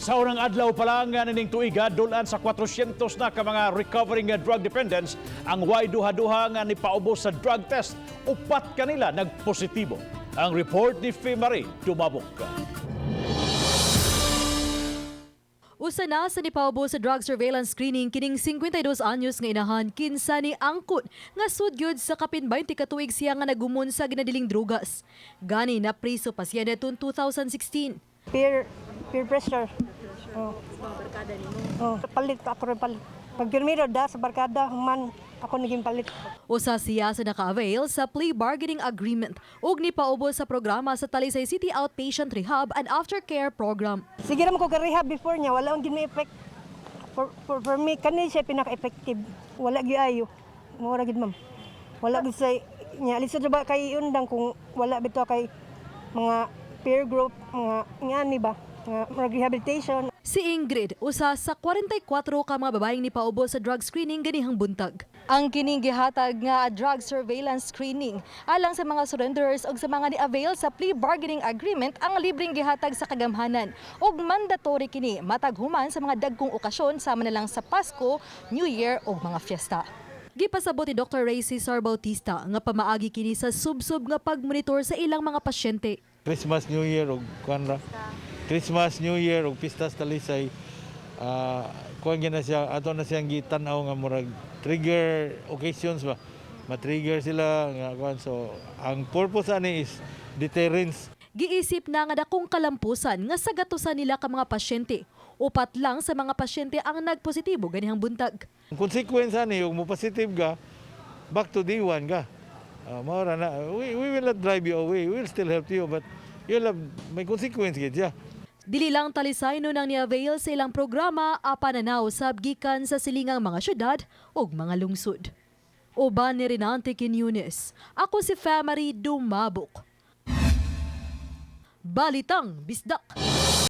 Sa unang adlaw pa lang nga nining tuiga, dulan sa 400 na ka mga recovering drug dependents ang way duha-duha nga nipaubos sa drug test. Upat kanila nagpositibo. Ang report ni Fe Marie Dumabok. Usa na sa nipaubos sa drug surveillance screening kining 52 anyos nga inahan kinsa ni angkot nga sudyod sa kapin 20 ka tuig siya nga nagumon sa ginadiling drugas. Gani na priso pa siya netong 2016. Peer pressure. Oh. Oh, palit ako rin palit. Pag pirmiro da sa barkada, human ako naging palit. Usa siya sa naka-avail sa plea bargaining agreement ug nipaubos sa programa sa Talisay City Outpatient Rehab and Aftercare Program. Sige naman ko rehab before niya, wala akong gina-effect. For me, kani siya pinaka-effective. Wala gyud ayo. Mura gid, ma'am. Wala gid say niya lisod ra ba kay undang kung wala bitaw kay mga peer group, mga ngani ba, mga rehabilitation. Si Ingrid, usa sa 44 ka mga babaeng nipaubos sa drug screening ganihang buntag. Ang kining gihatag nga drug surveillance screening alang sa mga surrenderers ug sa mga ni-avail sa plea bargaining agreement ang libreng gihatag sa kagamhanan ug mandatory kini matag human sa mga dagkong okasyon sama na lang sa Pasko, New Year ug mga fiesta. Gipasabot ni Dr. Ray Cesar Bautista nga pamaagi kini sa subsob nga pagmonitor sa ilang mga pasyente. Christmas, New Year ug kuan ra. Christmas, New Year ug Pistas Talisay, kuan gyud na siya, ato na siyang gitan-aw nga murag trigger occasions ba. Ma-trigger sila nga kuan, so ang purpose ani is deterrence. Giisip na nga dakong kalampusan nga sa gatusan nila ka mga pasyente. Upat lang sa mga pasyente ang nagpositibo ganihang buntag. Ang consequence ani, ug mo positive ka, back to day one ka. Mao ra na, we will not drive you away. We will still help you, but you'll have may consequence gid siya. Dili lang Talisay no nang ni-avail sa ilang programa apan nanaw sab gikan sa silingang mga syudad ug mga lungsod. Uban ni Renante Quiñones. Ako si Famary Dumabok. Balitang Bisdak.